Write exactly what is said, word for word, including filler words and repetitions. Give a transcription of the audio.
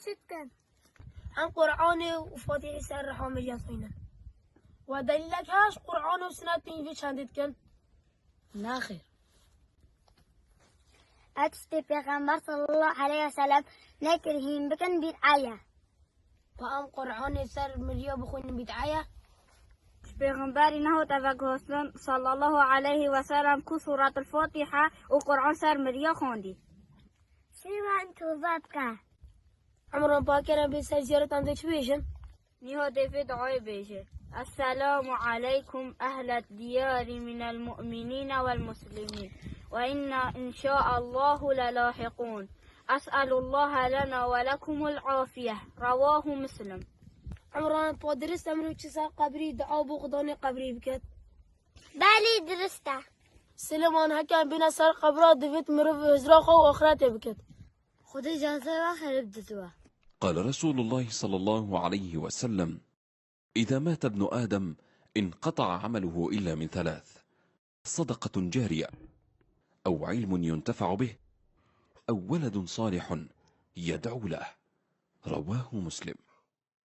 Çi dikin? Em Qur'anê û Fatihê ser riha mirya dixwînin. We delîlek heye ji Qur'an û Sinetê vê çendê dikin? Naxêr. Ev tiştê Pêxember sallallahu aleyhi ve sellem nekir hîn bikin bîd'a ye. Ku em Qur'anê ser mirya bixwînin bîd'a ye? Ji Pêxemberî nehot eve guhostin sallallahu aleyhi ve sellem ku Suratul Fatiha û Qur'an ser mirya xwendî. Şêwan tûbe bike. Emran Pakir em bê ser ziyaretan dê çi bêjin? Niha dê vê duayê bêje. Esselamu aleykum ehled diyarî minel mu'minîne wel muslimîn. Ve inna inşaallahu lelahiqûn. Es'elullaha lena ve lekumul afiyeh. Revahu Muslim. Emran, pa dirist em rê çi ser qebrî dua bo Xudanê qebrî biket? Belê, dirist e. Silêman, heke em bîne ser qebra, divêt mirov hizra xwe û axretê biket. Xwedê cezaya xerib didwe. قال رسول الله صلى الله عليه وسلم: إذا مات ابن آدم انقطع عمله إلا من ثلاث: صدقة جارية، أو علم ينتفع به، أو ولد صالح يدعو له. رواه مسلم.